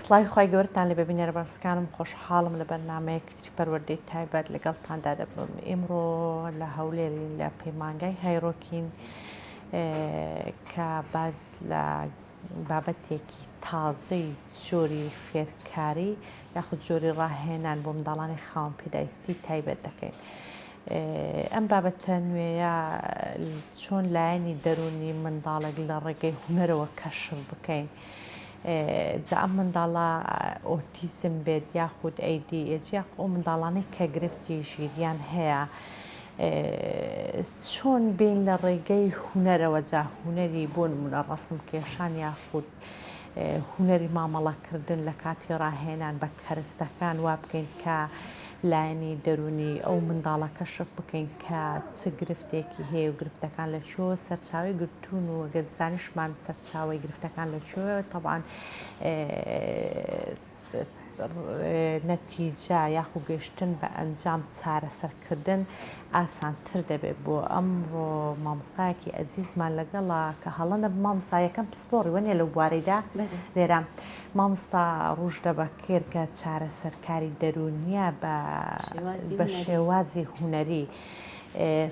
سڵاوی خوای گەورەتان لێبێ بینەرە بەڕێزەکانم خۆشحاڵم لە بەرنامەیەکی تری پەروەردەی تایبەت لەگەڵتاندا دەبم ئیمڕۆ لە هەولێرین لە پەیمانگای هایرۆکین کە باس لە بابەتێکی تازەی جۆری فێرکاری یاخود جۆری ڕاهێنان بۆ منداڵانی خاوەن پێداویستی تایبەت دەکەین. ئەم بابەتە نوێیە چۆن لایەنی دەروونی منداڵێک لە ڕێگەی هونەرەوە کەشف بکەین جا ئەم منداڵە ئۆتیزم بێت یاخود ADHD یاخود ئەو منداڵانەی کە گرفتی ژیریان هەیە چۆن بین لە ڕێگەی هونەرەوە جا هونەری بۆ نمونە ڕەسم کێشان یاخود هونەری مامەڵەکردن لە کاتی ڕاهێنان بە کەرستەکان وا بکەین کە لایەنی دەروونی ئەو منداڵە کەشف بکەین کە چ گرفتێکی هەیە و گرفتەکان لە کوێوە سەرچاوەی گرتوون و گەر زانیشمان سەرچاوەی گرفتەکان لە کوێوە تەبعەن نەتیجە یاخو گەشتن بە ئەنجام چارەسەرکردن ئاسانتر دەبێت بۆ ئەمڕۆ مامۆستایەکی ئەزیزمان لەگەڵە کە هەڵە نەبم مامۆستا یەکەم پسپۆڕی وەنیە لەو بوارەیدا لێرە مامۆستا ڕوژدە بەکر کە چارەسەرکاری دەروونیە بە بە شێوازی هونەری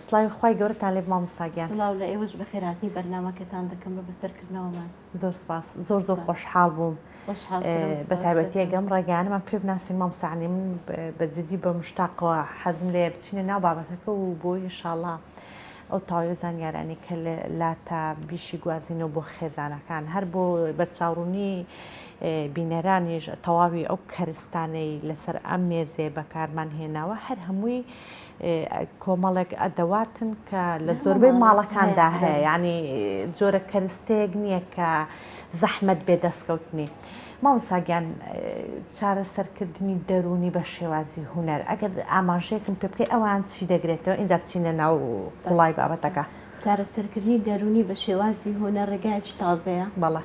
سڵاوی خوای گەورەتان لێ مامۆستا گیان. سڵاو لە ئێوەش بەخێرهاتنی بەرنامەکەتان دەکەم بە بەسەرکردنەوەمان. زۆر سپاس زۆر زۆر خۆشحاڵ بووم بە تایبەتی ئەگەم ڕێگەیانەمان پێ بناسین مامۆستا عنی من بە جدی بە مشتاقەوە حەزم لێ بچینە ناو بابەتەکە و بۆ ئینشاڵا ئەو تاوی زانیارانی کە لاتە بیشی گوازینەوە بۆ خێزانەکان هەر بۆ بەرچاوڕوونی بینەرانیش تەواوی ئەو کەرستانەی لەسەر ئەم مێزێ بەکارمان هێناوە هەر هەمووی کۆمەڵێک ئەدەواتن کە لە زۆربەی ماڵەکاندا هەیە یعنی جۆرە کەرستەیەک نییە کە زەحمەت بێ دەستکەوتنی. مامۆستا گیان چارەسەرکردنی دەروونی بە شێوازی هونەر ئەگەر ئاماژەیەکم پێ بکەی ئەوان چی دەگرێتەوە ئینجا بچینە ناو قوڵای بابەتەکە. چارەسەرکردنی دەروونی بە شێوازی هونەر ڕێگایەکی تازەیە. بەڵێ.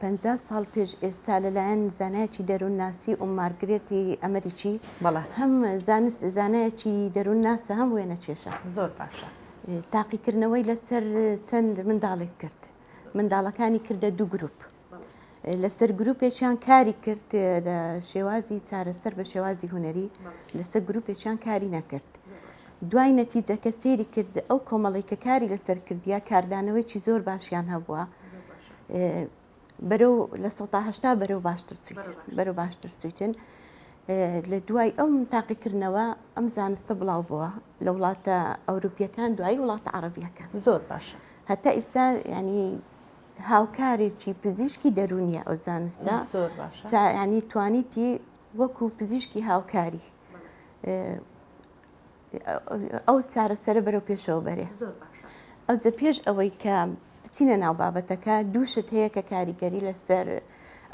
50 ساڵ پێش ئێستا لەلایەن زانایەکی دەروونناسی ئوم مارگرێتی ئەمریکی بەڵێ. هەم زانست زانایەکی دەروونناسە هەم وێنەکێشە. زۆر باشە. تاقیکردنەوەی لەسەر چەند منداڵێک کرد. منداڵەکانی کردە دوو گروپ. لەسەر گروپێکیان کاری کرد لە شێوازی چارەسەر بە شێوازی هونەری لەسەر گروپێکیان کاری نەکرد. دوای نەتیجەکە سێری کرد ئەو کۆمەڵی کە کاری لەسەر کردیا کاردانەوەیکی زۆر باشیان هەبووە بەرەو لە 1970 بەرەو باشتر چویت بەرەو باشتر چویتن لە دوای ئەم تاقیکردنەوە ئەم زانستە بڵاو بووە لە وڵاتە ئەوروپیەکان دوای وڵاتە عربیەکان زۆر باشە هەتا ئیستا ینی هاوکارێکی پزیشکی دەروونیە ئەو زانستە زۆر باشە ینی توانیتی وەکو پزیشکی هاوکاری ئەو چارەسەرە بەرەو پێشەوە بەرێ ئەوجە پێش ئەوەی کە بچینە ناو بابەتەکە دوو شت هەیە کە کاریگەری لەسەر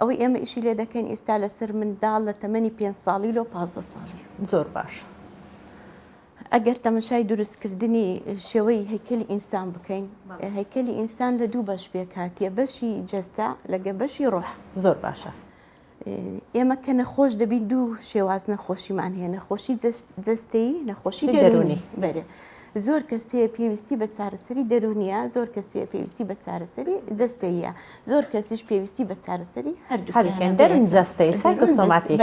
ئەوەی ئێمە ئیشی لێ دەکەین ئێستا لەسەر منداڵ لە تەمەنی پێ ساڵی لۆ پازدە ساڵی زۆر باش. ئەگەر تەمەشای دروستکردنی شێوەی هەیکەلی ئینسان بکەین هەیکەلی ئینسان لە دوو بەش پێکهاتیە بەشی جەستە لەگە بەشی ڕۆح زۆر باشە ئێمە کە نەخۆش دەبی دوو شێواز نەخۆشیمان هەیە نەخۆشی جەستەیی نەخۆشی دەروونی بەرێ زۆر کەس هەیە پێویستی بە چارەسەری دەروونیە زۆر کەس هەیە پێویستی بە چارەسەری جەستەیە زۆر کەسیش پێویستی بە چارەسەری هەردووکیان دەروون جەستەیی psychosomatic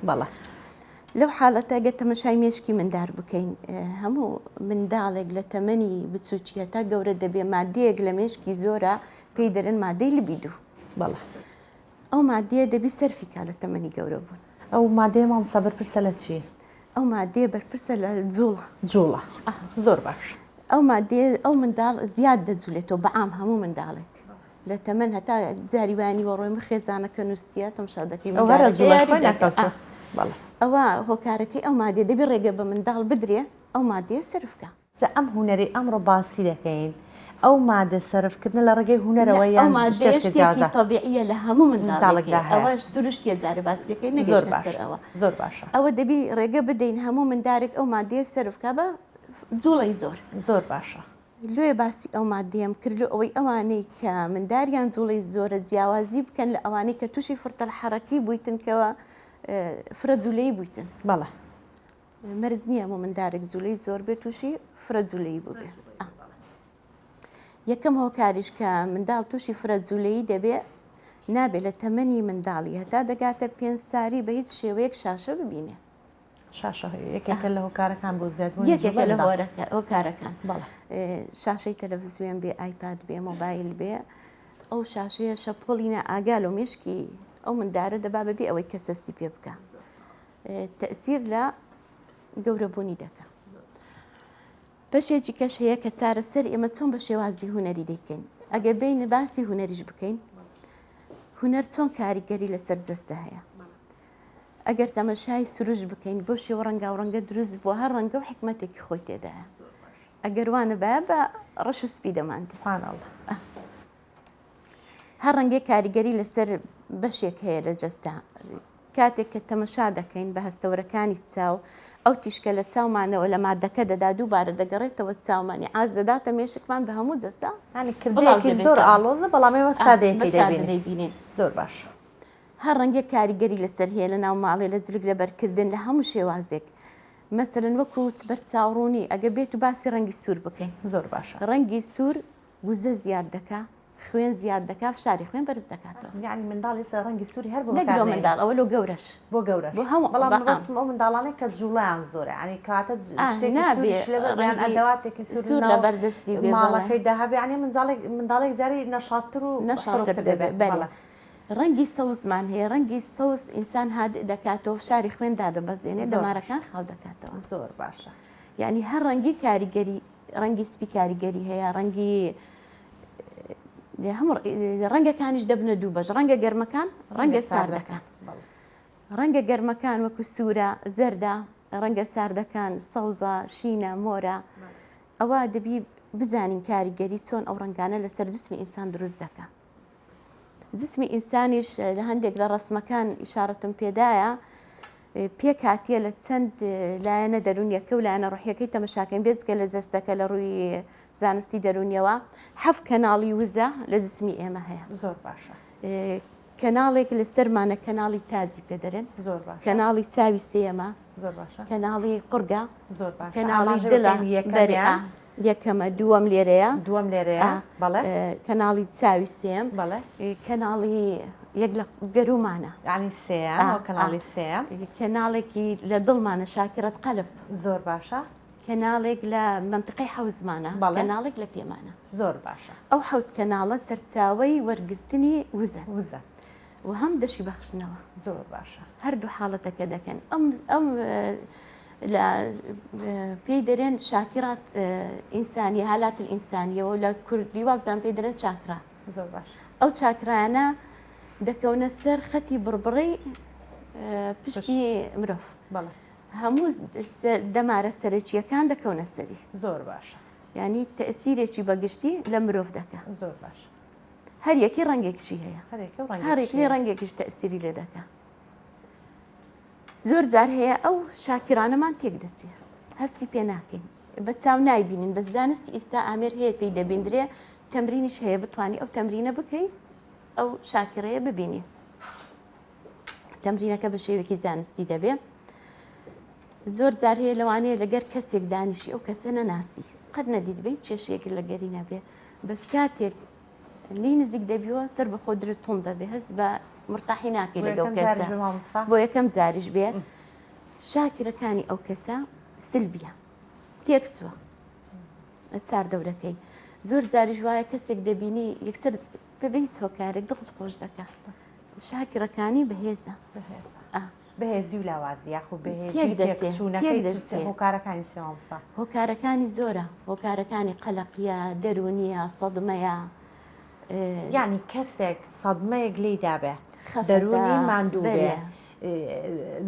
بەڵێ. لەو حاڵەتە گەر تەمەشای مێشکی مندار بکەین هەموو منداڵێک لە تەمەنی بچووکی هەتا گەورە دەبێ مادەیەک لە مێشکی زۆرە پێی دەرن مادەی لبیدو بەڵێ ئەو مادەیە دەبی سەرفی کا لە تەمەنی گەورە بوون. ئەو مادەیە مامۆستا بەرپرسە لە چی؟ ئەو مادەیە بەرپرسە لە جوڵە. جوڵە زۆر باش. ئەو مادەیە ئەو منداڵ زیاد دەجولێتەوە بەعام هەموو منداڵێک. لە تەمەن هەتا جاری وایە نیوەڕۆی من خێزانەکە نووستیە تەمشا دەکەی ئەوە هۆکارەکەی ئەو مادەیە دەبی ڕێگە بە منداڵ بدرێ ئەو مادەیە سەرف کا. جا ئەم هونەرەی ئەمڕۆ باسی دەکەین ئەو مادە سەرف کردنە لە ڕێگەی هونەرەوە یان شتێکی جیاوازە؟ تەبیعیە لە هەموو منداڵێکدا هەیە ئەوە سروشتیە جارێ باسی دەکەین نەگەیشتە سەر ئەوە زۆر باشە ئەوە دەبی ڕێگە بدەین هەموو مندارێک ئەو مادەیە سەرف کا بە جوڵەی زۆر زۆر باشە. لۆیە باسی ئەو مادەیەم کرد لۆ ئەوەی ئەوانەی کە منداریان جوڵەی زۆرە جیاوازی بکەن لە ئەوانەی کە تووشی فرتەل حەڕەکی بوویتن کەوە فرە جولەی بوویتن. بەڵێ. مەرج نییە هەموو مندارێک جولەی زۆر بێت تووشی فرە جولەی بووبێ. یەکەم هۆکاریش کە منداڵ تووشی فرە جولەیی دەبێ. نابێ لە تەمەنی منداڵی هەتا دەگاتە پێنج ساری بە هیچ شێوەیەک شاشە ببینێ. شاشە یەکێکە لە هۆکارەکان بۆ زیادبوونی یەکێکە لە هۆکارەکان شاشەی تەلەڤزیۆن بێ ئایپاد بێ مۆبایل بێ ئەو شاشەیە شەپۆڵی نائاگا لە مێشکی ئەو مندارە دەبا بەبێ ئەوەی کەس دەستی پێ بکە تەسیر لە گەورەبوونی دەکە. بەشێکی کەش هەیە کە چارەسەر ئێمە چۆن بە شێوازی هونەری دەیکەین ئەگەر بین باسی هونەریش بکەین هونەر چۆن کاریگەری لەسەر جەستە هەیە ئەگەر تەمەشای سروش بکەین بۆ شێوە ڕەنگاو ڕەنگە دروست بووە هەر ڕەنگە و حکمتێکی خۆی تێدایە ئەگەر وانە بە بە ڕەش و سپی دەمان سبحان الله هەر ڕەنگێک کاریگەری لەسەر بەشێک هەیە لە جەستە کاتێک کە تەمەشا دەکەین بە هەستەوەرەکانی چاو ئەو تیشکە لە چاومانەوە لە مادەکە دەدا دووبارە دەگەڕێتەوە چاومانی ئاز دەداتە مێشکمان بە هەموو جەستە ینی کردێکی زۆر ئاڵۆزە بەڵام ئێمە سادەیەکی دەبینین زۆر باش هەر ڕەنگێک کاریگەری لەسەر هەیە لە ناو ماڵێ لە جلک لەبەرکردن لە هەموو شێوازێک مەسەلەن وەکو بەرچاوڕوونی ئەگە بێت و باسی ڕەنگی سوور بکەین زۆر باشە ڕەنگی سوور وزە زیاد دەکا خوێن زیاد دەکا فشاری خوێن بەرز دەکاتەوە یعنی منداڵ ئێستا ڕەنگی سووری هەر بۆ نەک لۆ منداڵ ئەوە لۆ گەورەش بۆ گەورەش بۆ هەموو بەڵام مەبەستم ئەو منداڵانەی کە جوڵەیان زۆرە یعنی کاتە شتێکی سووریش لەبەر یان ئەدەواتێکی سوور لەبەر دەستی بێ ماڵەکەی داهابێ یعنی منداڵێک منداڵێک جاری نەشاتتر و نەشاتتر دەبێت بەڵێ ڕەنگی سەوزمان هەیە ڕەنگی سەوز ئینسان هادئ دەکاتەوە فشاری خوێن دادەبەزێنێ دەمارەکان خاو دەکاتەوە زۆر باشە یعنی هەر ڕەنگی کاریگەری ڕەنگی سپی کاریگەری هەیە ڕەنگی هەموو ڕەنگەکانیش دەبنە دوو بەش ڕەنگە گەرمەکان ڕەنگە ساردەکان ڕەنگە گەرمەکان وەکو سوورە زەردە ڕەنگە ساردەکان سەوزە شینە مۆرە ئەوە دەبی بزانین کاریگەری چۆن ئەو ڕەنگانە لەسەر جسمی ئینسان دروست دەکە جسمی ئینسانیش لە هەندێک لە ڕەسمەکان ئیشارەتم پێدایە پێکهاتیە لە چەند لایەنە دەروونیەکە و لایەنە ڕحیەکەی تەمەشاکەین بێجگە لە جەستەکە لە ڕووی زانستی دەروونیەوە حەف کەناڵی وزە لە جسمی ئێمە هەیە زۆر باشە کەناڵێک لە سەرمانە کەناڵی تاجی پێدەرێن زۆر باشە کەناڵی چاوی سێیەمە زۆر باشە کەناڵی قورگە زۆر باشە کەناڵی دڵە یەکەمیان یەکەمە دووەم لێرەیە دووەم لێرەیە بەڵێ کەناڵی چاوی سێم بەڵێ کەناڵی یەک لە گەرومانە یعنی سێیەم کەناڵی سێیەم کەناڵێکی لە دڵمانە شاکرەت قەلب زۆر باشە کەناڵێک لە منطقەی حەوزمانە کەناڵێک لە پێمانە زۆر باشە ئەو حەوت کەناڵە سەرچاوەی وەرگرتنی وزە وزە و هەم دەشی بەخشنەوە. زۆر باشە. هەردوو حاڵەتەکە دەکەن. ئەم ئەم لە پێی دەرێن شاکرات ئینسانیە هالات الئینسانیەوە لە کوردی وابزان پێی دەرێن چاکرا. زۆر باش. ئەو چاکرایانە دەکەونە سەر خەتی بڕبڕەی پشتی مرۆڤ. بەڵێ. هەموو دەمارە سەرەکییەکان دەکەونە سەری. زۆر باشە. یانی تەئسیرێکی بەگشتی لە مرۆڤ دەکا. زۆر باش. هەر یەکەی ڕەنگێکیشی هەیە هەر یەکەی ڕەنگێکیش تەئسیری لێ دەکا زۆر جار هەیە ئەو شاکرانەمان تێک دەچێ هەستی پێ ناکەین بە چاو نایبینین بەس زانستی ئیستا ئامێر هەیە پێی دەبیندرێ تەمرینیش هەیە بتانی ئەو تەمرینە بکەی ئەو شاکرەیە ببینی تەمرینەکە بە شێوەیەکی زانستی دەبێ زۆر جار هەیە لەوانەیە لەگەر کەسێک دانیشی ئەو کەسە نەناسی قەت نەدیت بیت کێشەیەک لەگەری نەبێ بەس کاتێک لی نزیک دەبیەوە سەر بەخۆ درت توند دەبێ هەست بە مرتاحی ناکەی لەگەڵ کەسە بۆ یەکەم جاریش بێ شاکرەکانی ئەو کەسە سلبیە تێکچووە چار دەورەکەی زۆر جاریش وایە کەسێک دەبینی یەکسەر بەبێ هیچ هۆکارێک دڵت خۆش دەکات شاکرەکانی بەهێزە بەهێزە بەهێزی و لاوازی یاخود بەهێزی تێکچوونەکەی چ هۆکارەکانی چیە مامۆستا؟ هۆکارەکانی زۆرە هۆکارەکانی قەلەقیە دەروونیە سەدمەیە. یانی کەسێک سەدمەیەک لێی دابێ دەروونی ماندوو بێ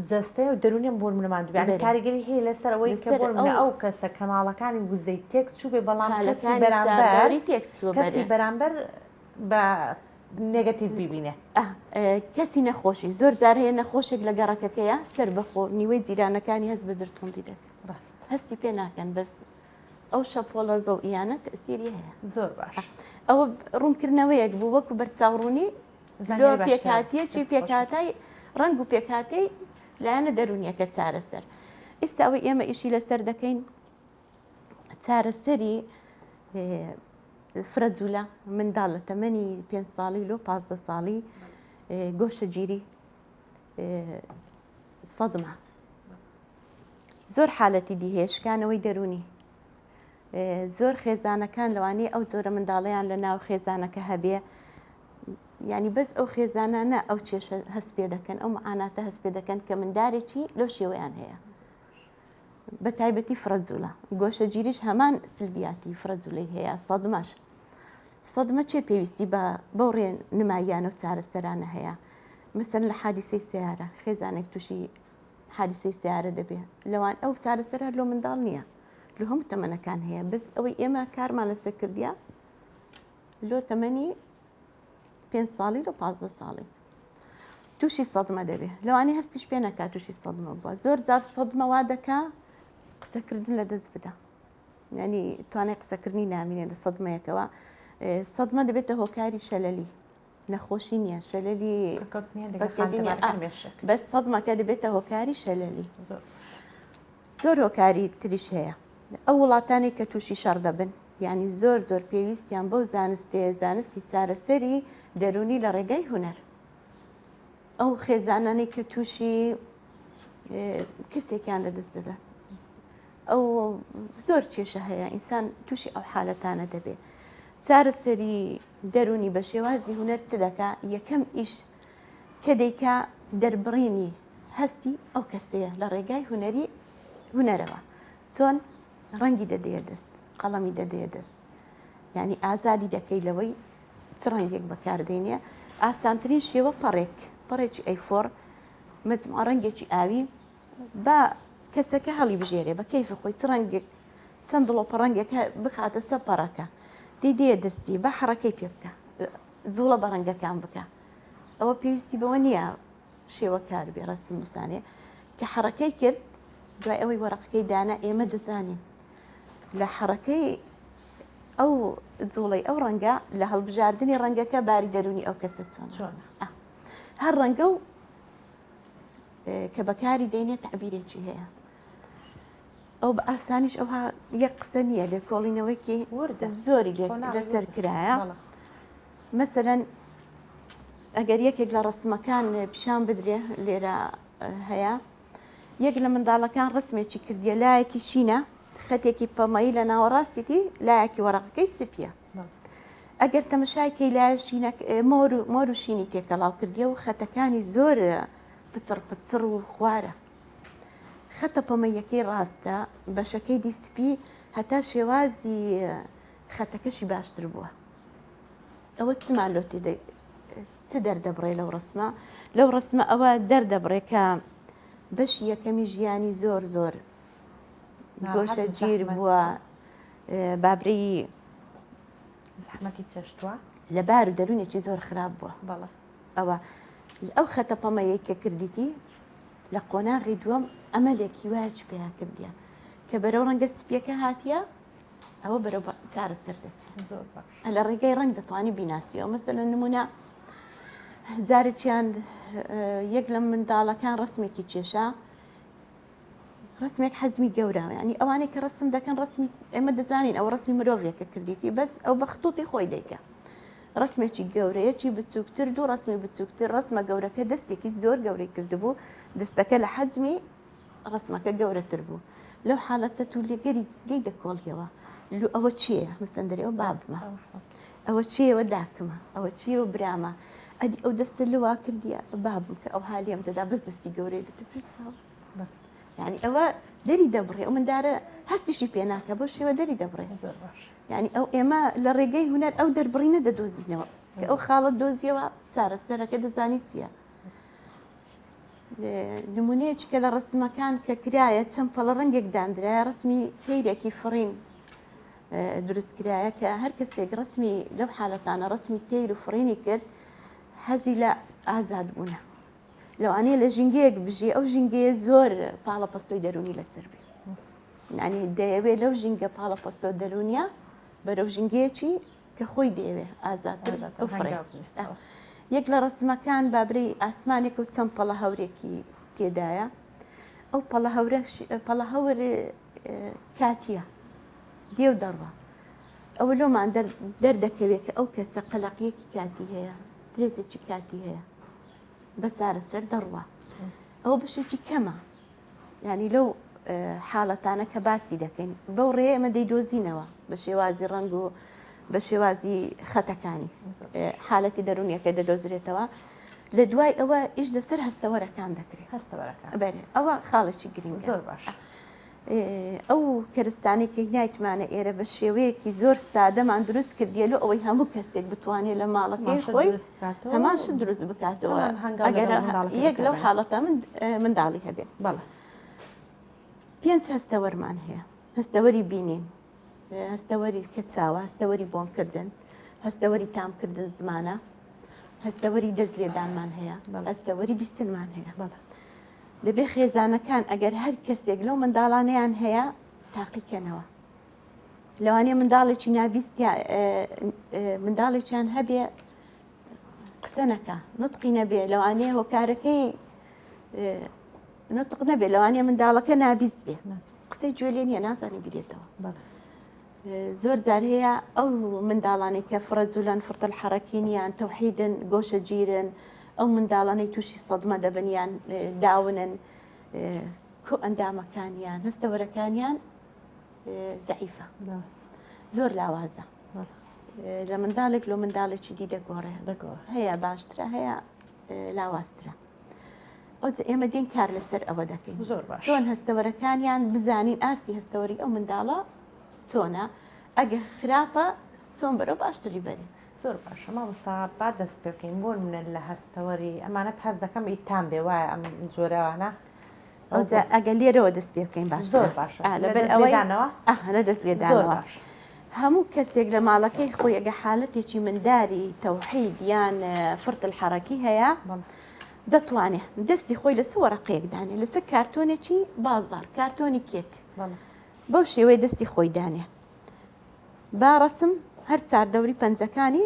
جەستەیە و دەروونیم بۆ منە ماندوو بێ یانی کاریگەری هەیە لەسەر ئەوەی کە بۆ منە ئەو کەسە کەناڵەکانی وزەی تێک چوو بێ بەڵام کەسی بەرامبەر کەسی بەرامبەر بە نێگەتیڤ بیبینێ. کەسی نەخۆشی زۆر جار هەیە نەخۆشێک لە گەڕەکەکەیە سەربەخۆ نیوەی جیرانەکانی هەست بە درتوندی دەکەن ڕاست هەستی پێ ناکەن بەس ئەو شەپۆڵە زەوئیانە تەسیری هەیە زۆر باش ئەوە ڕوونکردنەوەیەک بوو وەکو بەرچاوڕوونی لۆ پێکهاتیەکی پێکهاتای ڕەنگ و پێکهاتەی لایەنە دەروونیەکە چارەسەر ئێستا ئەوەی ئێمە ئیشی لەسەر دەکەین چارەسەری فرە جوولە منداڵ لە تەمەنی پێ ساڵی لۆ 15 ساڵی. گۆشەگیری سەدمە زۆر حالەتی دی هەیە شکانەوەی دەروونی زۆر خێزانەکان لەوانەیە ئەو جۆرە منداڵیان لە ناو خێزانەکە هەبێ ینی بەس ئەو خێزانانە ئەو کێشە هەست پێ دەکەن ئەو معاناتە هەست پێ دەکەن کە مندارێکی لەو شێوەیان هەیە بە تایبەتی فرەجوولە گۆشەگیریش هەمان سلبیاتی فرەجوولەی هەیە سەدمەش سەدمە چێ پێویستی بە بەو ڕێ نماییانە و چارەسەرانە هەیە مەسەن لە حادیسەی سیارە خێزانێک تووشی حادیسەی سیارە دەبێ لەوان ئەو چارەسەرە لۆ منداڵ نییە لە هەموو تەمەنەکان هەیە بەس ئەوەی ئێمە کارمان لەسەر کردیا لۆ تەمەنی پێ ساڵی لۆ پازدە ساڵی تووشی سەدمە دەبێ لەوانی هەستیش پێ نەکات تووشی سەدمە بووە زۆر جار سەدمە وا دەکا قسەکردن لە دەست بدە ینی توانای قسەکردنی نامینێ لە سەدمەیەکەوە سەدمە دەبێتە هۆکاری شەلەلی نەخۆشی نییە شەلەلی بەس سەدمەکە دەبێتە هۆکاری شەلەلی زۆر هۆکاری تریش هەیە ئەو وڵاتانێک کە تووشی شەڕ دەبن یعنی زۆر زۆر پێویستیان بەو زانستەیە زانستی چارەسەری دەرونی لە ڕێگای هونەر ئەو خێزانانەی کە تووشی کەسێکیان لەدەست دەدەن ئەو زۆر کێشە هەیە ئینسان تووشی ئەو حالەتانە دەبێ چارەسەری دەرونی بە شێوازی هونەر چ دەکا یەکەم ئیش کە دەیکا دەربڕینی هەستی ئەو کەسەیە لە ڕێگای هونەری هونەرەوە چۆن ڕەنگی دەدەیە دەست قەڵەمی دەدەیە دەست یعنی ئازادی دەکەی لەوەی چ ڕەنگێک بەکاردێنێ ئاسانترین شێوە پەڕێک پەڕێکی A4 مەجموعە ڕەنگێکی ئاوی با کەسەکە هەڵی بژێرێ بە کەیفی خۆی چ ڕەنگێک چەند دڵۆپە ڕەنگێک بخاتە سەر پەڕەکە دەی دێ دەستی بە حەڕەکەی پێ بکە جوڵە بە ڕەنگەکان بکە ئەوە پێویستی بەوە نییە شێوەکار بێ ڕەسم بزانێ کە حەڕەکەی کرد دوای ئەوەی وەرەقەکەی دانا ئێمە دەزانین لە حەڕەکەی ئەو جوڵەی ئەو ڕەنگە لە هەڵبژاردنی ڕەنگەکە باری دەرونی ئەو کەسە چۆن چۆنە هەر ڕەنگە و کە بەکاری دێنێت تعبیرێکی هەیە ئەو بە ئاسانیش ئەوها یەک قسە نییە لێکۆڵینەوەیکی وردە زۆری لەسەر کرایە مەسەلەن ئەگەر یەکێک لە ڕسمەکان پیشان بدرێ لێرە هەیە یەک لە منداڵەکان ڕسمێکی کردیە لایەکی شینە خەتێکی پەمەیی لە ناوەڕاستیتی لایەکی وەڕەقەکەی سپیە ئەگەر تەمەشای کەی لایە شینە مۆر و مۆر و شینی تێکەڵاو کردیە و خەتەکانی زۆر پچڕ پچڕ و خوارە خەتە پەمەیەکەی ڕاستە بەشەکەی دی سپی هەتا شێوازی خەتەکەشی باشتر بووە ئەوە چمان لۆ تێ چ دەردەبڕێ لەو ڕسمە لەو ڕسمە ئەوە دەردەبڕێ کە بەشی یەکەمی ژیانی زۆر زۆر گۆشە گیر بووە بابرەی زەحمەتی چێشتووە لە بار و دەروونێکی زۆر خراپ بووە بەڵێ ئەوە ئەو خەتە پەمەیەی کە کردیتی لە قۆناغی دووەم ئەمەلێک هیوایەکی پیا کردیە کە بەرەو ڕەنگە سپیەکە هاتیە ئەوە بەرەو چارەسەر دەچێت زۆر باش لە ڕێگەی ڕەنگ دەتوانی بیناسیەوە مەسەلەن نمونە جارێکیان یەک لە منداڵەکان ڕسمێکی کێشا ڕسمێک حەجمی گەورە ینی ئەوانەی کە ڕسم دەکەن ڕسمی ئێمە دەزانین ئەو ڕسمی مرۆڤێکە کردیتی بەس ئەو بە خطوطی خۆی دەیکە ڕسمێکی گەورەیەکی بچووکتر دوو ڕسمی بچووکتر ڕسمە گەورەکە دەستێکی زۆر گەورەی کردبوو دەستەکە لە حەجمی ڕسمەکە گەورەتر بوو لەو حاڵەتە تو لێگەری لێی دەکۆڵیەوە لو ئەوە چییە مستەندەری ئەو بابمە ئەوە چیەوە داکمە ئەوە چیەوە برامە ئەدی ئەو دەستە لەوا کردیە بابم کە ئەو حالیم دەدا بەس دەستی گەورەی بێت پرسەوە یعنی ئەوە دەری دەبڕێ ئەو مندارە هەستیشی پێ ناکە بۆ شێوە دەری دەبڕێ زۆر باش یعنی ئەو ئێمە لە ڕێگەی هونەر ئەو دەربڕینە دەدۆزینەوە کە ئەو خاڵت دۆزیەوە چارەسەرەکە دەزانی چییە نمونەیەکی کە لە ڕسمەکان کە کرایە چەند پەڵە ڕەنگێک دانرایە ڕسمی تەیرێکی فڕین دروست کرایە کە هەر کەسێک ڕسمی لەو حالەتانە ڕسمی تەیر و فڕینی کرد حەزی لە ئازاد بوونە لەوانەیە لە ژینگەیەک بژی ئەو ژینگەیە زۆر پاڵە پەستۆی دەرونی لەسەر بێ یعنی دەیەوێت لەو ژینگە پاڵە پەستۆ دەرونیە بەرەو ژینگەیەکی کە خۆی دەیەوێ ئازادتر بفڕێ. یەک لە ڕەسمەکان بابرەی ئاسمانێک و چەند پەڵە هەورێکی تێدایە ئەو پەڵە هەورە پەڵە هەور کاتیە دێو دەڕوا ئەوە لۆمان دەردەکەوێت کە ئەو کەسە قەلەقیەکی کاتی هەیە سترێسێکی کاتی هەیە. بە چارەسەر دەڕوا. ئەوە بەشێکی کەمە یانی لەو حاڵەتانە کە باسی دەکەین بەو ڕێ ئێمە دەیدۆزینەوە بە شێوازی ڕەنگ و بە شێوازی خەتەکانی حالەتی دەرونیەکە دەدۆزرێتەوە لە دوای ئەوە ئیش لەسەر هەستەوەرەکان دەکرێت هەستەوەرەکان بەرێ ئەوە خاڵێکی گرنگ زۆر باش. ئەو کەرستانەی کە هینایتمانە ئێرە بە شێوەیەکی زۆر سادەمان دروست کردیە لۆ ئەوەی هەموو کەسێک بتوانێت لە ماڵەکەی خۆی هەمان شت دروست بکاتەوە ئەگەر یەک لەو حاڵەتە من منداڵی هەبێ بەڵێ پێنج هەستەوەرمان هەیە هەستەوەری بینین هەستەوەری کە چاوە هەستەوەری بۆنکردن هەستەوەری تامکردن زمانە هەستەوەری دەست لێدانمان هەیە هەستەوەری بیستنمان هەیە بەڵێ دەبێ خێزانەکان ئەگەر هەر کەسێک لەو منداڵانەیان هەیە تاقیکەنەوە لەوانەیە منداڵێکی نابیست منداڵێکیان هەبێ قسە نەکا نوتقی نەبێ لەوانەیە هۆکارەکەی نوتق نەبێ لەوانەیە منداڵەکە نابیست بێ قسەی گوێ لێ نییە نازانێ بیرێتەوە زۆر جار هەیە ئەو منداڵانەی کە فرەجولەن فرتە الحرەکین یان تەوحیدن گۆشەگیرن ئەو منداڵانەی تووشی سەدمە دەبن یان داونن کۆ ئەندامەکانیان هەستەوەرەکانیان زەعیفە زۆر لاوازە لە منداڵێک لۆ منداڵێکی دی دەگۆڕێ هەیە باشترە هەیە لاوازترە ئەوجا ئێمە دێین کار لەسەر ئەوە دەکەین زۆر باش چۆن هەستەوەرەکانیان بزانین ئاستی هەستەوەری ئەو منداڵە چۆنە ئەگە خراپە چۆن بەرەو باشتری بەرین زۆر باشە مامۆستا با دەست پێ بکەین بۆ نمونە لە هەستەوەری ئەمانە پاس دەکەم ئیتان بێ وایە ئەم جۆرەوانە ئەوجا ئەگە لێرەوە دەست پێ بکەین باشترە زۆر باشە ئا لە لەبەر دەست ئەوەی لێدانەوە ئا لە دەست زۆر لێدانەوە باش هەموو کەسێک لە ماڵەکەی خۆی ئەگە حالەتێکی منداری تەوحید یان فرط الحرەکی هەیە بەڵێ دەتوانێ دەستی خۆی لەسەر وەرەقەیەک دانێ لەسەر کارتۆنێکی بازاڕ کارتۆنی کێک بەو شێوەیە دەستی خۆی دانێ با ڕەسم هەر چاردەوری پەنجەکانی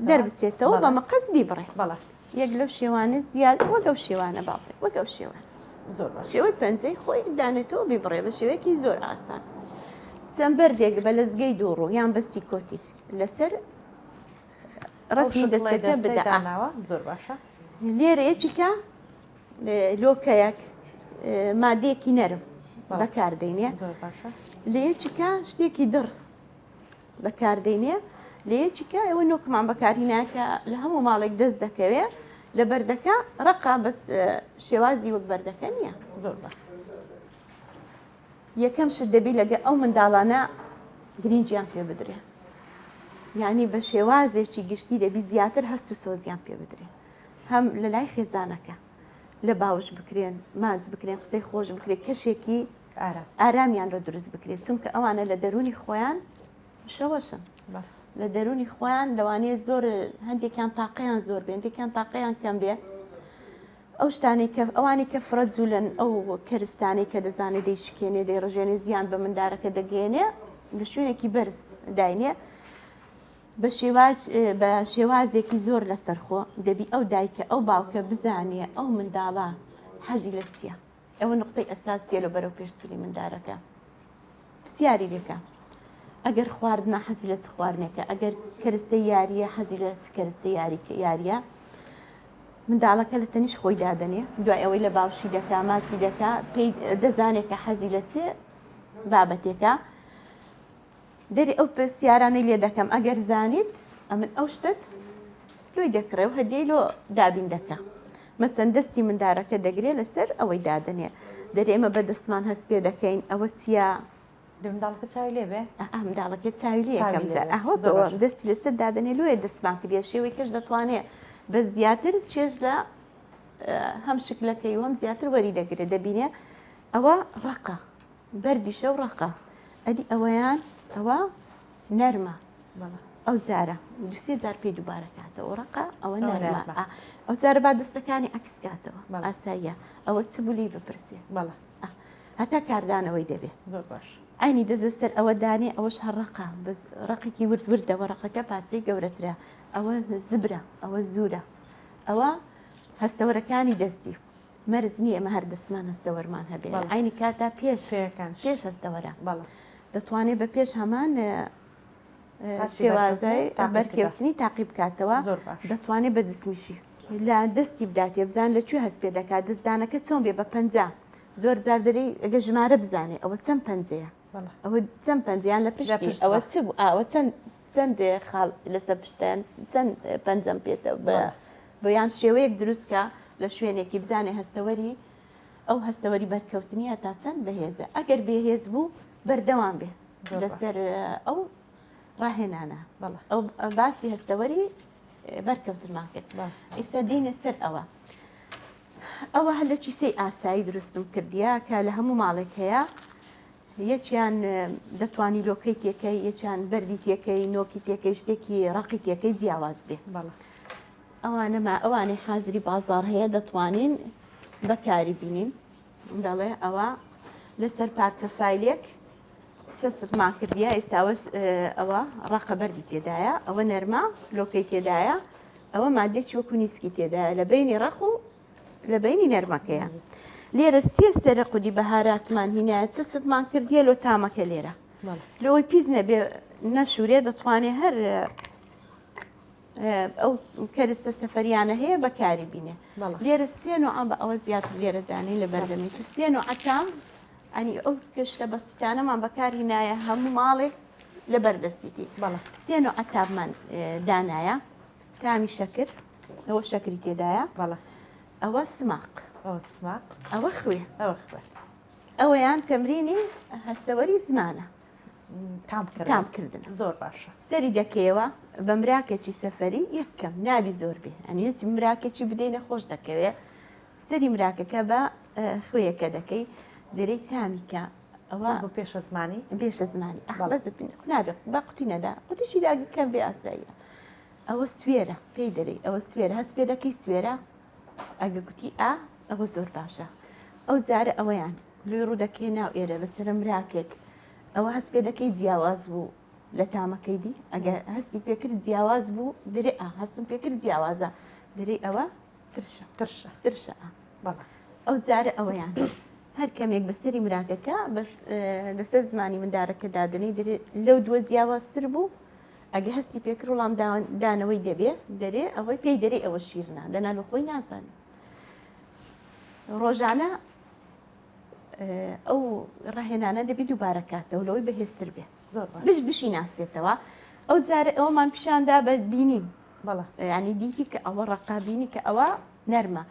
دەربچێتەوە بە مقەس بیبڕێ یەک لەو شێوانە زیاد وەک ئەو شێوانە با بڵێ وەک ئەو شێوان زۆر باش شێوەی پەنجەی خۆی دانێتەوە بیبڕێ بە شێوەیەکی زۆر ئاسان چەند بەردێک بە لەزگەی دووڕوو یان بە سیکۆتیک لەسەر ڕەسمی دەستەکە بدە زۆر باشە لێرە یەکیکە لۆکەیەک مادەیەکی نەرم بەکاردەینێ لە یەکیکە شتێکی دڕ بەکاردەینێ لە یەکیکە ئێوە نۆکمان بەکارهیناکە لە هەموو ماڵێک دەست دەکەوێ لە بەردەکە ڕقا بەس شێوازی وەک بەردەکە نییە زۆر باش یەکەم شت دەبی لەگە ئەو منداڵانە گرینگیان پێ بدرێ یعنی بە شێوازێکی گشتی دەبی زیاتر هەست و سۆزیان پێ بدرێ هەم لە لای خێزانەکە لە باوش بکرێن ماچ بکرێن قسەی خۆش بکرێت کەشێکی ئارامیان لۆ دروست بکرێت چونکە ئەوانە لە دەرونی خۆیان شەوەشن لە دەرونی خۆیان لەوانەیە زۆر هەندێکیان تاقیان زۆر بێن هەندێکیان تاقیان کەم بێ ئەو شتانەی کە ئەوانەی کە فرە جوولن ئەو کەرستانەی کە دەزانێ دەیشکێنێ دەیڕژێنێ زیان بە مندارەکە دەگەیەنێ لە شوێنێکی بەرز داینێ بە شێواز بە شێوازێکی زۆر لەسەرخۆ دەبی ئەو دایکە ئەو باوکە بزانێ ئەو منداڵە حەزی لە چییە ئەوە نقطەی ئەساسیە لە بەرەو پێشچوونی مندارەکە پرسیاری لێکە ئەگەر خواردنە حەزی لە چ خواردنێکە ئەگەر کەرستە یاریە حەزی لە چ کەرستە یاریکە یاریە منداڵەکە لە تەنیش خۆی دادەنێ دوای ئەوەی لە باوشی دەکا ماچی دەکا پێی دەزانێت کە حەزی لە چ بابەتێکە دەری ئەو پرسیارانەی لێ دەکەم ئەگەر زانیت ئەمن ئەو شتت لۆی دەکڕێ و هەدیەی لۆ دابین دەکا مەسەن دەستی مندارەکە دەگرێ لەسەر ئەوەی دادەنێ دەرێ ئێمە بە دەستمان هەست پێ دەکەین ئەوە چییە؟ منداڵەکە چاوی لێ بێ؟ ئا منداڵەکە چاوی لێ یەکەم جار ئەوە بەوە دەستی لەسەر دادەنێ لۆیە دەستمان کردیە شێوەی کەش دەتوانێ بە زیاتر چێژ لە هەم شکلەکەی و هەم زیاتر وەری دەگرێ دەبینێ ئەوە ڕەقە بەردیشە و ڕەقە ئەدی ئەوەیان ئەوە نەرمە ئەو جارە دوسێ جار پێی دووبارە کاتەوە ڕەقە ئەوە نەرمە ئەو جارە با دەستەکانی عکس کاتەوە ئاساییە ئەوە چ بولی بپرسێ بەڵێ هەتا کاردانەوەی دەبێ زۆر باش عینی دەست لەسەر ئەوە دانێ ئەوەش هەر ڕەقە بەس ڕقێکی ورد وردەوە ڕقەکە پارچەی گەورەترە ئەوە زبرە ئەوە زورە ئەوە هەستەوەرەکانی دەستی مەرج نییە ئێمە هەر دەستمان هەستەوەرمان هەبێ لە عینی کاتا پێش پێش هەستەوەرە دەتوانێت بە پێش هەمان شێوازای بەرکەوتنی تاقی بکاتەوە دەتوانێت بە جسمیشی. لە دەستی بداتێ بزان لە کوێ هەست پێ دەکات دەستدانەکە چۆن بێ بە پەنجە زۆر جار دەری ئەگە ژمارە بزانێ ئەوە چەند پەنجەیە ئەوە چەند پەنجیان لە پشتی ئەوە چ بوو ئەوە چەند چەند خاڵ لەسەر پشتیان چەند پەنجەم پێتە بە بۆیان شێوەیەک دروستکە لە شوێنێکی بزانێ هەستەوەری ئەو هەستەوەری بەرکەوتنیە تا چەند بەهێزە ئەگەر بێهێز بوو بەردەوام بێ لەسەر ئەو ڕاهێنانە ئەو باسی هەستەوەری بەرکەوتنمان کرد ئیستا دینە سەر ئەوە ئەوە هەر لە کیسەی ئاسایی دروستم کردیە کە لە هەموو ماڵێک هەیە یەکیان دەتوانی لۆکەی تێکەی یەکیان بەردی تێکەی نۆکی تێکەی شتێکی ڕقی تێکەی جیاواز بێ ئەوانەما ئەوانەی حازری بازار هەیە دەتوانین بەکاری بینین دەڵێ ئەوە لەسەر پارچە فایلێک چەسپمان کردیە ئێستاوە ئەوە ڕقە بەردی تێدایە ئەوە نەرمە لۆکەی تێدایە ئەوە مادەی وەکو نیسکی تێدایە لە بینی ڕق و لە بینی نەرمەکەیە لێرە سێ سەرە قودی بەهاراتمان هینایە چەسپمان کردیە لۆ تامەکە لێرە لەوەی پیس نەبێ نەشورێ دەتوانێ هەر ئەو کەرستە سەفەریانە هەیە بەکاری بینێ لێرە سێ نوعە بە ئەوە زیاتر لێرە دانەی لە بەردەمی تو سێ نوعەکان ئەنی ئەو گەشتە بەسیتانەمان بەکاری نایە هەموو ماڵێک لە بەردەستیتی سێ نوعە تابمان دانایە تامی شەکر ئەوە شەکری تێدایە ئەوە سماق سماق ئەوە خوێ ئەوە خوێ ئەوەیان تەمرینی هەستەوەری زمانە تامکردن زۆر باشە سەری دەکەیەوە بە مراکێکی سەفەری یەک کەم نابی زۆر بێ ئەنی هیچ مراکێکی بدەی نەخۆش دەکەوێ سەری مراکەکە بە خوێیەکە دەکەی دەرەی تامیکە ئەوە بۆ پێشە زمانی پێشە زمانی نابێت بە قوتی نەدا قوتیشی داگی کەم بێ ئاساییە ئەوە سوێرە پێی دەرەی ئەوە سوێرە هەست پێ دەکەی سوێرە ئەگە گوتی ئا ئەوە زۆر باشە ئەو جارە ئەوەیان لوی ڕوودەکەی ناو ئێرە بەسەرە مراکێک ئەوە هەست پێ دەکەی جیاواز بوو لە تامەکەی دی ئەگە هەستی پێکرد جیاواز بوو درێ ئا هەستم پێکرد جیاوازە درێ ئەوە ترشە ترشە ترشە ئەو جارە ئەوەیان هەر کەمێک بەسەری مراکەکە بەس لەسەر زمانی مندارەکە دادنەی درێ لەو دووە جیاوازتر بوو ئەگە هەستی پێکرد وڵام دانەوەی دەبێ دەرێ ئەوەی پێی دەرێ ئەوە شیرنا دەنا لە خۆی نازانێ ڕۆژانە ئەو ڕاهێنانە دەبی دووبارە کاتەوە لەوەی بەهێزتر بێ بش بشی ناسێتەوە ئەو جارە ئەومان پیشاندا بە بینین ینی دیتی کە ئەوە ڕقابینی کە ئەوە نەرمە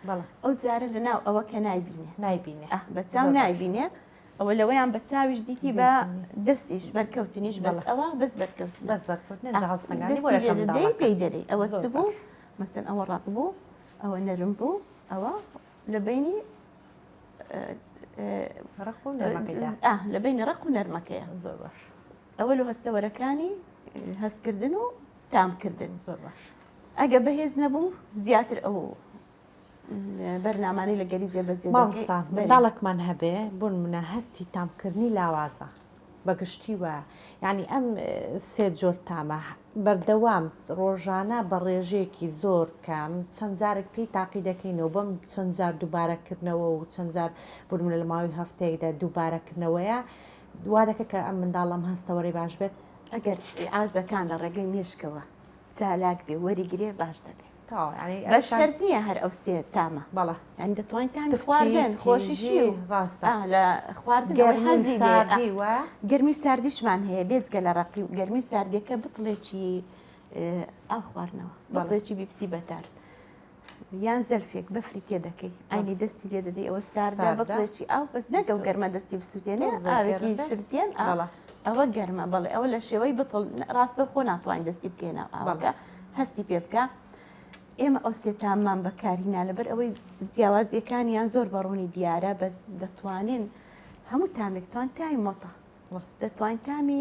ئەو جارە لە ناو ئەوە کە نایبینێ نایبینێ بە چاو نایبینێ ئەوە لەوەیان بە چاویش دیتی بە دەستیش بەرکەوتنیش بەس ئەوە بەس بەرکەوتن بەس بەرکەوتن پێی دەرێ ئەوە چ بوو مەسن ئەوە ڕق بوو ئەوە نەرم بوو ئەوە لە بینی لە بینی ڕق و نەرمەکەیە زۆر باش ئەوە لە هەستەوەرەکانی هەستکردن و تامکردن زۆر باش ئەگە بەهێز نەبوو زیاتر ئەو بەرنامانەی لە گەری جێبەجێ مامۆستا منداڵێکمان هەبێ بۆ نمونە هەستی تامکردنی لاوازە بە گشتی وایە یعنی ئەم سێ جۆر تامە بەردەوام ڕۆژانە بە ڕێژەیەکی زۆر کەم چەند جارێک پێی تاقی دەکەینەوە بەم چەند جار دووبارەکردنەوە و چەند جار بۆ نمونە لە ماوەی هەفتەیەکدا دووبارەکردنەوەیە وا دەکە کە ئەم منداڵم هەستەوەری باش بێت ئەگەر ئازەکان لە ڕێگەی مێشکەوە چالاک بێ وەریگرێ باش دەبێ تەواو یانی بەس شەرت نییە هەر ئەو سێ تامە بەڵێ یانی دەتوانین تامی خواردن خۆشیشی و ڕاستە ئا لە خواردن ئەوەی گەرمی و حەزی لێ ئا ساردی وە گەرمی و ساردیشمان هەیە بێجگە لە ڕەقی و گەرمی و ساردیەکە بتڵێکی ئاو خواردنەوە بەڵێ بتڵێکی بیپسی بەتار یان زەلفێک بەفری تێ دەکەی ئاینی دەستی لێ دەدەی ئەوە ساردە ساردە بتڵێکی ئاو بەس نەگە و گەرمە دەستی بسووتێنێ تۆزێک ئاوێکی گەرم بێ شرتێن ئا بەڵێ ئەوە گەرمە بەڵێ ئەوە لە شێوەی بتڵ ڕاستە خۆ ناتوانین دەستی بکەینە بەڵێ ئاوەکە هەستی پێ بکە ئێمە ئەو سێ تاممان بەکارهینا لەبەر ئەوەی جیاوازیەکانیان زۆر بە ڕوونی دیارە بەس دەتوانین هەموو تامێک توان تامی مۆتە دەتوانین تامی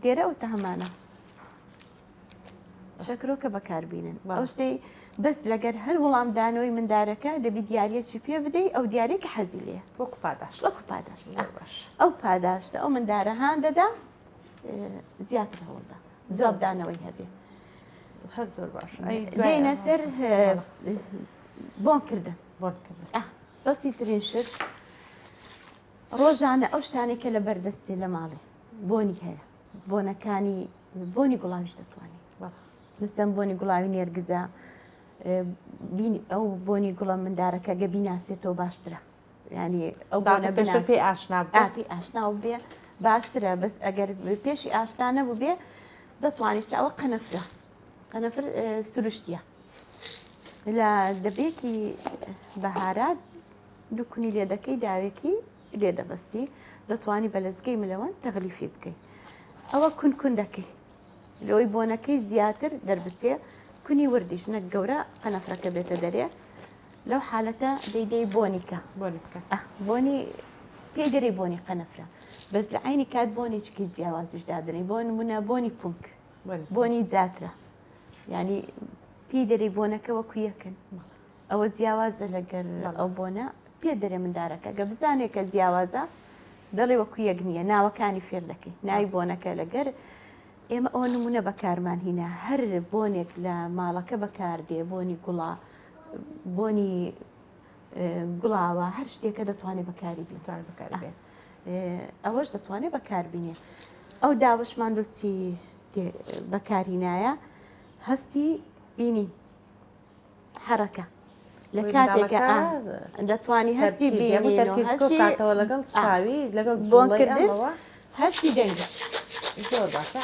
لێرە ئەو تامانە شەکرۆکە بەکاربینن ئەو شتەی بەس لەگەر هەر وەڵامدانەوەی مندارەکە دەبی دیارەکی پێ بدەی ئەو دیارێک حەزی لێ وەکو پاداشت وەکو پاداشت ئەو پاداشتە ئەو مندارە هان دەدا زیاتر هەوڵدا جوابدانەوەی هەبێ هەر زۆر باش دێنە سەر بۆنکردن بۆنکردن بەسیترین شت ڕۆژانە ئەو شتانێک کە لە بەردەستی لە ماڵێ بۆنی هەیە بۆنەکانی بۆنی گوڵاویش دەتوانانی مەسەن بۆنی گوڵاوی نێرگزە. ئەو بۆنی گوڵە مندارەکە گە بیناسێتەوە باشترە ینی ئەو بۆنە پێشتر پێی ئاشنا پێی ئاشنا و بێ باشترە بەس ئەگەر پێشی ئاشنا نەبوو بێ دەتوانیت ئەوە قەنەفرە قەنەفر سروشتیە لە دەبێکی بەهارات دووکنی لێ دەکەی داوێکی لێ دەبەستی دەتوانی بە لەزگەی ملەوەن تەغلیفی بکەی ئەوە کون کون دەکەی لەوەی بۆنەکەی زیاتر دەربچێ کونی وردیش نەک گەورە قەنەفرەکە بێتە دەرێ لەو حالەتە دەیدەی بۆنی کە بۆنی بکە بۆنی پێی دەرێ بۆنی قەنەفرە بەس لە عینی کات بۆنێکی جیاوازیش دادنی بۆ نمونە بۆنی پونک بۆنی جاترە ینی پێی دەرێ بۆنەکە وەکو یەکن ئەوە جیاوازە لەگەر ئەو بۆنە پێ دەرێ مندارەکە گە بزانێ کە جیاوازە دەڵێ وەکو یەک نییە ناوەکانی فێر دەکەی ناوی بۆنەکە لەگەر ئێمە ئەوە نمونە بەکارمان هینا هەر بۆنێک لە ماڵەکە بەکاردێ بۆنی گوڵە بۆنی گوڵاوە هەر شتێکە دەتوانێت بەکاری بکاری ئەوەش دەتوانێت بەکاربینێ ئەو داوەشمان لۆچی بەکارینایە هەستی بینی حەرەکە لە کاتێکە دەتوانی هەستی بینین و هەستی کاتەوە لەگەڵ چاوی لەگەڵ بۆنکردن هەستی دەنگش زۆر باشە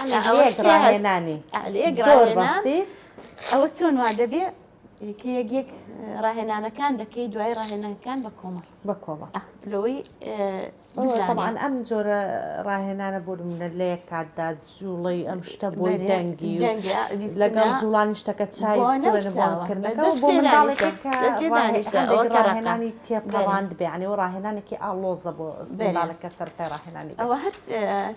ڕاهێنانی زۆر باسی ئەوە چۆن وا دەبێ کە یەک یەک ڕاهێنانەکان دەکەی دوای ڕاهێنانەکان بە کۆمەڵ بە کۆمەڵ لەوەی تەبعەن ئەم جۆرە ڕاهێنانە بۆ نمونە لە یەک کاتدا جوڵەی ئەم شتە بۆی دەنگی لەگەڵ جوڵانی شتەکە چای بۆنکردنەکە بۆ منداڵێک کە ڕاهێنانی تێپەڕاند بێ یعنی ڕاهێنانێکی ئاڵۆزە بۆ منداڵێک کە سەرەتای ڕاهێنانی ئەوە هەر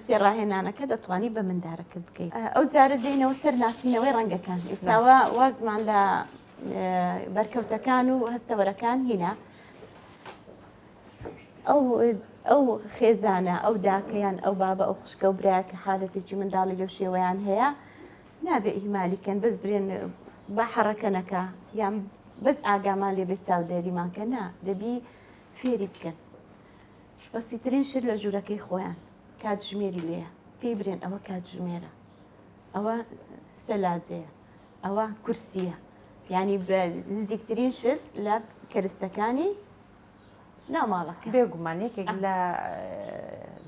سێ ڕاهێنانەکە دەتوانی بە مندارەکەت بکەیت ئەو جارە دێینەوە سەر ناسینەوەی ڕەنگەکان ئێستاوە وازمان لە بەرکەوتەکان و هەستەوەرەکان هینا ئەو ئەو خێزانە ئەو داکە یان ئەو بابە ئەو خوشکە و برایە کە حالەتێکی منداڵی لەو شێوەیان هەیە نابێ ئیهمالی کەن بەس برێن با حەڕەکە نەکا یان بەس ئاگامان لێ بێت چاودێریمان کە نا دەبی فێری بکەن بەسیترین شت لە ژوورەکەی خۆیان کاتژمێری لێیە پێی برێن ئەوە کاتژمێرە ئەوە سەلاجەیە ئەوە کورسیە یعنی بە نزیکترین شت لە کەرستەکانی ناو ماڵەکە. بێگومان یەکێک لە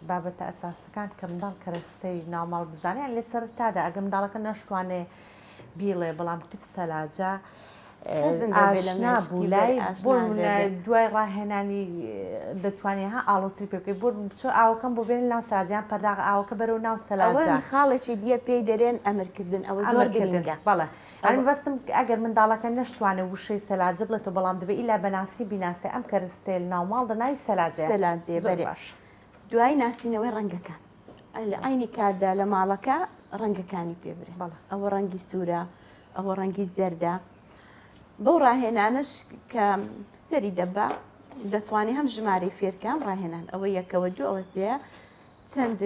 بابەتە ئەساسەکان کە منداڵ کەرەستەی ناوماڵ بزانێت یان لە سەرەتادا ئەگەر منداڵەکە نەشتوانێ بیڵێ بەڵام کرد سەلاجە ئاشنا بوو لای بۆ دوای ڕاهێنانی دەتوانێت ها ئاڵۆزتری پێ بکەیت بۆ بچۆ ئاوەکەم بۆ بێنە ناو ساجیان پەرداغ ئاوەکە بەرەو ناو سەلاجە خاڵێکی دیە پێی دەرێن ئەمرکردن ئەوە زۆر گرنگە بەڵێ ئەمن مەبەستم ئەگەر منداڵەکە نەشتوانێ وشەی سەلاجە بڵێتەوە بەڵام دەبێ ئیلا بەناسی بیناسێ ئەم کەرستەیە لە ناو ماڵدا ناوی سەلاجەیە. سەلاجەیە زۆر بەرێ. باش. دوای ناسینەوەی ڕەنگەکان لە عەینی کاتدا لە ماڵەکە ڕەنگەکانی پێ برێ. بەڵێ. ئەوە ڕەنگی سوورە، ئەوە ڕەنگی زەردە. بەو ڕاهێنانەش کە سەری دەبا دەتوانێ هەم ژمارەی فێرکە هەم ڕاهێنان. ئەوە یەکەوە دوو ئەوە سێیە چەند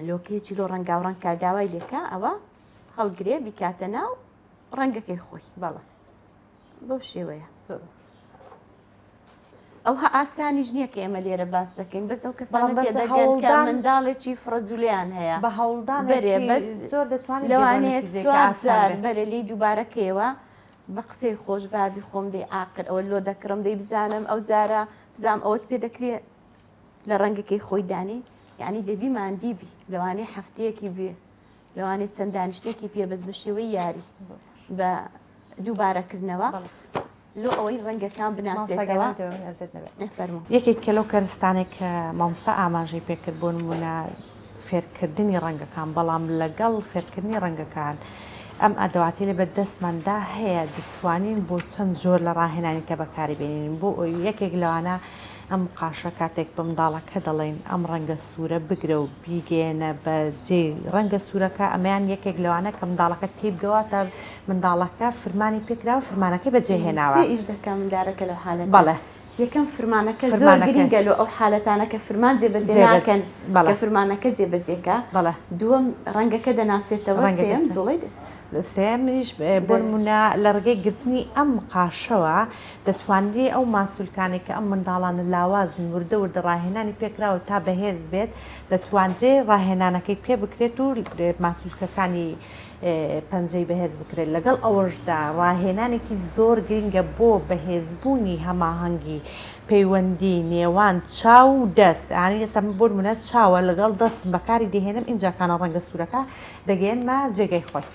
لۆکەیەکی لۆ ڕەنگاوڕەنگ کا داوای لێکا ئەوە هەڵگرێ بیکاتە ناو ڕەنگەکەی خۆی بەڵێ بەو شێوەیە زۆر ئەوها ئاسانیش نییە کە ئێمە لێرە باس دەکەین بەس ئەو کەسانە بەڵام بەس تێدەگەن کە هەوڵدان منداڵێکی فڕەجولیان هەیە بە هەوڵدان بەرێ بەس زۆر دەتوانێت لەوانەیە نەتیجەیەکە چوار ئاسان جار بێت. بەرێ لێی دووبارە کەیەوە بە قسەی خۆش بابی خۆم دەی ئاقر ئەوە لۆ دەکڕم دەی بزانم ئەو جارە بزانم ئەوەت پێ دەکرێ لە ڕەنگەکەی خۆی دانی یعنی دەبی ماندی بی لەوانەیە هەفتەیەکی بێ لەوانەیە چەند دانیشتێکی پێ بەس بە شێوەی یاری بە دووبارەکردنەوە لۆ ئەوەی ڕەنگەکان بناسێتەوە یەکێک کە لەو کەرستانێک کە مامۆستا ئاماژەی پێکرد بۆ نمونە فێرکردنی ڕەنگەکان بەڵام لەگەڵ فێرکردنی ڕەنگەکان ئەم ئەدەواتی لە بەردەستماندا هەیە دەتوانین بۆ چەند جۆر لە ڕاهێنانی کە بەکاری بێنین بۆ یەکێک لەوانە ئەم قاشە کاتێک بە منداڵەکە دەڵێین ئەم ڕەنگە سوورە بگرە و بیگەیەنە بە جێی ڕەنگە سوورەکە، ئەمەیان یەکێک لەوانە کە منداڵەکە تێیبگەواتە منداڵەکە فرمانی پێکراوە فرمانەکەی بەجێ هێناوە. سێ ئیش دەکا مندارەکە لەو حالەتە. بەڵێ. یەکەم فرمانەکە زۆر گرینگە لۆ ئەو حالەتانە کە فرمان جێبەجێ ناکەن کە فرمانەکە جێبەجێ کا. بەڵێ. دووەم ڕەنگەکە دەناسێتەوە، سێیەم جوڵەی دەست. سێیەمیش بۆ نموونە لە ڕێگەی گرتنی ئەم قاشەوە دەتوانرێ ئەو ماسولکانەی کە ئەم منداڵانە لاوازن وردە وردە ڕاهێنانی پێکراوە تا بەهێز بێت دەتوانرێ ڕاهێنانەکەی پێ بکرێت و ماسولکەکانی. پەنجەی بەهێز بکرێت، لەگەڵ ئەوەشدا ڕاهێنانێکی زۆر گرنگە بۆ بەهێزبوونی هەماهەنگی پەیوەندی نێوان چاو و دەست، یانی ئێستا من بۆ نمونە چاوە لەگەڵ دەستم بەکاری دەهێنم ئینجا کانە ڕەنگە سوورەکە دەگەیەنمە جێگەی خۆی.